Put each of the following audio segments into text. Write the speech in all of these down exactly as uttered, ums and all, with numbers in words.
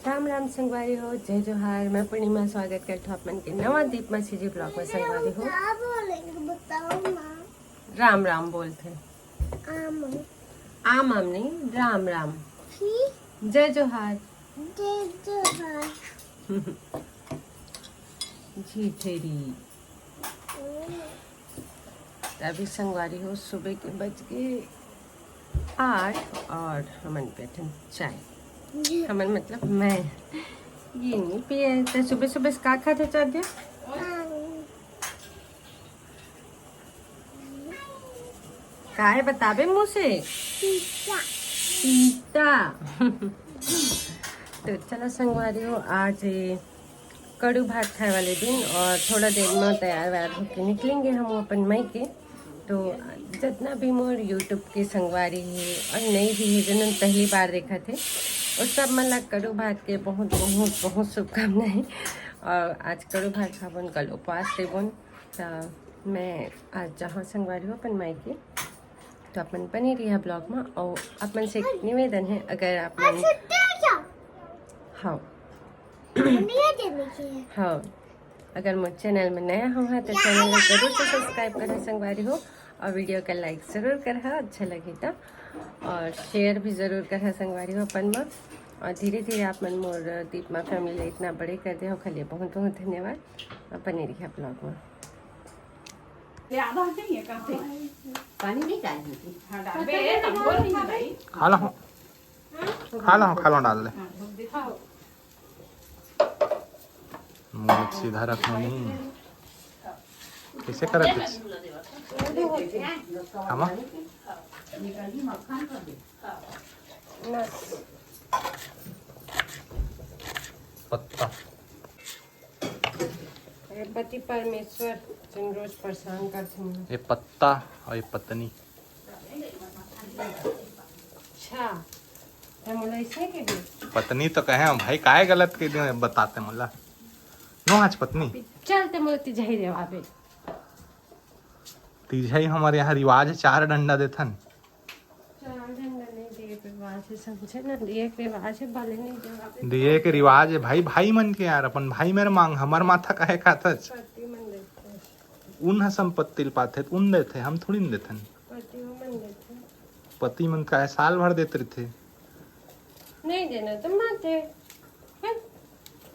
राम राम संगवारी हो, जय जोहार। मैं पूर्णिमा स्वागत करथों आप मन के नवा दीप मसीजी ब्लॉग में संगवारी हो। क्या बोलेंगे बताओ ना। राम राम बोलथे। आम। आम आम नहीं, राम राम। ही? जय जोहार। जय जोहार। जी तेरी। त अभी संगवारी हो, सुबह के बज गे आठ और हमन पीथन चाय। हमन मतलब मैं ये नहीं पिए। त सुबह सुबह से का खाथे चाय दे? काय बताबे मुँह से? पीता। पीता। तो चलो संगवारी हो, आज ये कड़ू भात खाए वाले दिन और थोड़ा देर में तैयार वैयार होके निकलेंगे हम अपन मई के। तो जितना भी मोर YouTube के संगवारी है और नई भी है, जिन्होंने पहली बार देखा थे, और सब मन ला कड़ू भात के बहुत बहुत बहुत शुभकामनाएं। और आज कड़ू भात खाबोन, कल उपवास देबोन। त मैं आज जहाँ संगवारी हो अपन मई के, तो अपन बने रहिहा ब्लॉग में। और अपन से एक निवेदन है, अगर आप मन हाँ। हाँ, अगर मोर चैनल में नया हो हा, तो चैनल ला जरूर से सब्सक्राइब करहा संगवारी हो, और वीडियो का लाइक जरूर करहा, अच्छा लगे तो, और शेयर भी जरूर करहा संगवारी हो अपन में। और धीरे धीरे आप मन मोर दीपमा फैमिली ला इतना बड़े कर दे हो, खाली बहुत बहुत धन्यवाद। और बने रहिहा ब्लॉग में। ले आधा नहीं है, काफी। पानी नहीं डालनी थी। हाँ, डाल दे, तब बोल नहीं भाई। खा लो, खा लो, खा लो, डाल दे। हाँ, धूप दिखाओ। मुंह सीधा रखो नहीं। कैसे करत है? हम पत्ता। अरे पति परमेश्वर, तुम रोज परेशान करते हो। ये पत्ता और ये पत्नी। अच्छा, ते मोला ऐसे के दे। पत्नी तो कहे हम भाई, काय गलत के दे बताते मोला। नो आज पत्नी। चल ते मोला तिजही देवाबे। तिजही हमारे यहाँ रिवाज है, चार डंडा देथन। चार डंडा नहीं, दिए के रिवाज है, समझे ना, दिए के रिवाज है, भले नहीं देवाबे। दिए के रिवाज है भाई, भाई मन के यार, अपन भाई मेर मांग, हमर माथा काहे खाथच? पति मन देथे। उन ह संपत्ति ल पाथे, त उन देथे, हम थोड़ी न देथन। पति मन देथे। पति मन काहे साल भर देत रहिथे। नहीं देना तो मत दे। हम्म।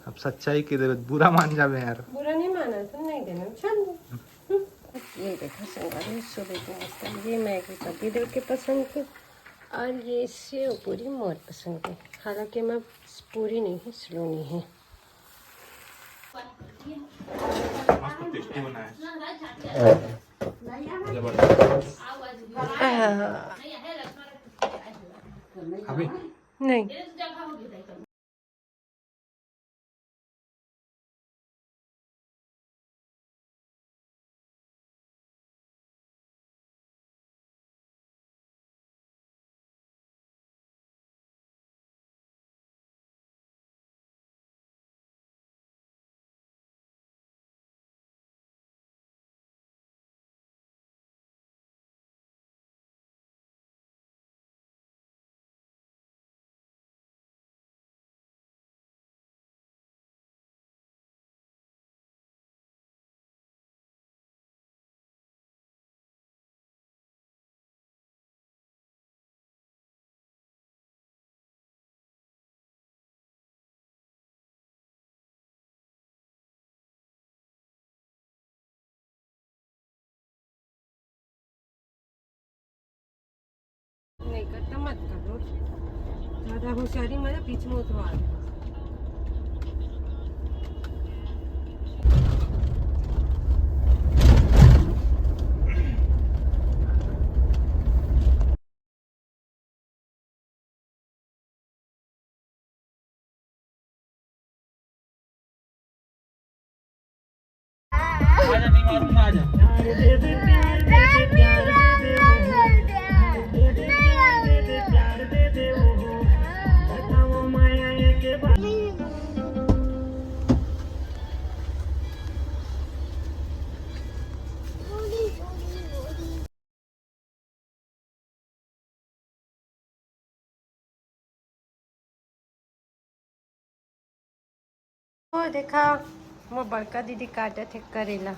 अब सच्चाई के देवे, बुरा मान जावे यार। बुरा नहीं माना तो नहीं देना, चल दे। हम्म। ये देखो संगवारी, सुबह के नाश्ता, ये मैगी पति देव के पसंद के, और ये सेव पूरी मोर पसंद के। हालांकि मैं पूरी नहीं है, सलोनी है। मस्त टेस्टी बना है। जबरदस्त। अभी नहीं। नहीं करता, मत करो। ज्यादा होशियारी मारे, बीच में उतरवा दे। ओ देखा, मोर बड़का दीदी काटत हे करेला।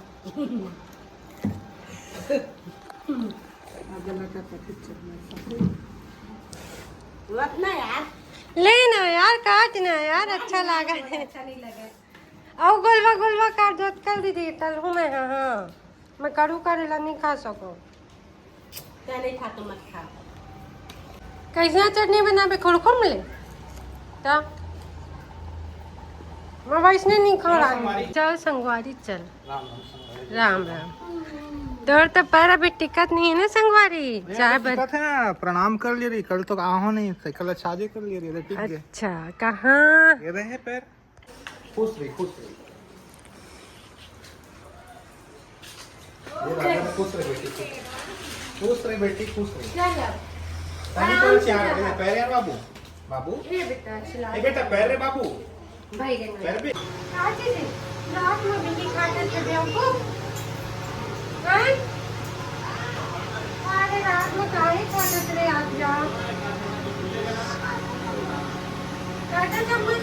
ले ना यार, काट ना यार, अच्छा लागा हे। अउ गोलवा गोलवा काट दो कल दीदी, तलहू मैं, हाँ, हाँ। मैं करू करेला नहीं खा सको। तैं नहीं खा तो मत खा। कैसे चटनी बनाबे, खुरखुर मिले? त मैं वैसने नहीं खा रहा। चल संगवारी, चल। राम राम। तोर तो पैर अभी टिकत नहीं है ना संगवारी, चाय बन। प्रणाम कर ले रही, कल तो आहो नहीं, कल शादी कर ले रही, टिक गए। अच्छा, कहाँ? ये रहे पैर। खुश रही, खुश रही। ये राजा, खुश रही बेटी, खुश। खुश रही बेटी, खुश रही। चल अब। ताली आराम से चल, जा। पैर यार बाबू, बाबू। ये बेटा, चिल्ला। ए बेटा, पैर रे बाबू। भाई रे, पैर भी। आज ही दिन रात में बिल्ली खा के चले हमको। हैं? अरे रात में काहे खाते रे आप जाओ? काटा चम्मच।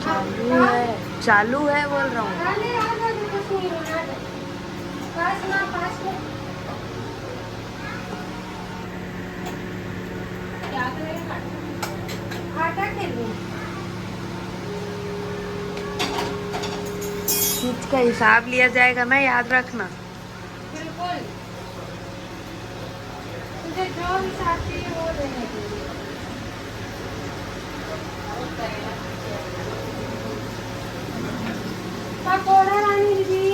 चालू है, चालू है बोल रहा हूँ। अरे यार, मैं कुछ नहीं बना रही। पास ना, पास में। आटा के लिए। चीज का हिसाब लिया जाएगा ना, याद रखना। बिल्कुल। तुझे जो हिसाब चाहिए वो देने के लिए। पकौड़ा रानी दीदी,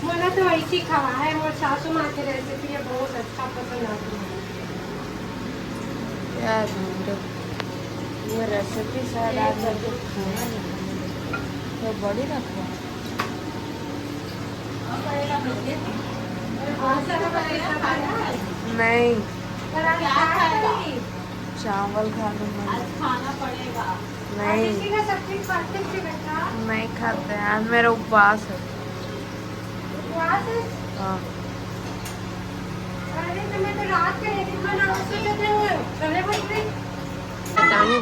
मोला तो ऐसी खवा है, मोर सासू माँ के रेसिपी है, बहुत अच्छा पसंद आती है। यार, मेरे, ये रेसिपी शायद आज मैं कुछ खाया नहीं, तो बड़ी रखा। नहीं, चावल खा लूँ मैं। नहीं, नहीं खाते हैं, आज मेरा उपवास है। उपवास है? हाँ। अरे, तो मैं तो रात के एक बना, उससे तो छोले भटूरे। पता नहीं।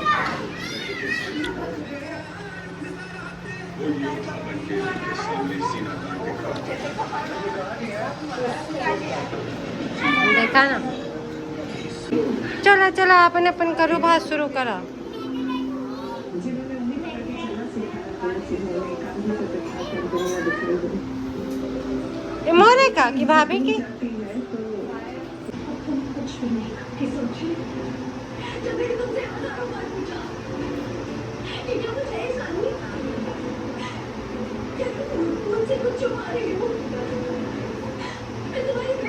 देखा ना, चला चला, अपन अपन करो बात शुरू करा। ये मोरे का कि भाभी की?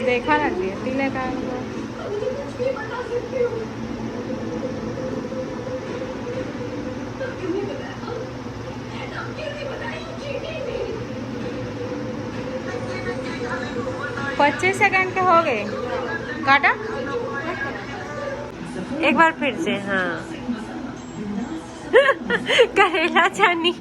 देखा ना जी, तिले का पच्चीस सेकंड के हो गए। काटा एक बार फिर से। हाँ। करेला छानी।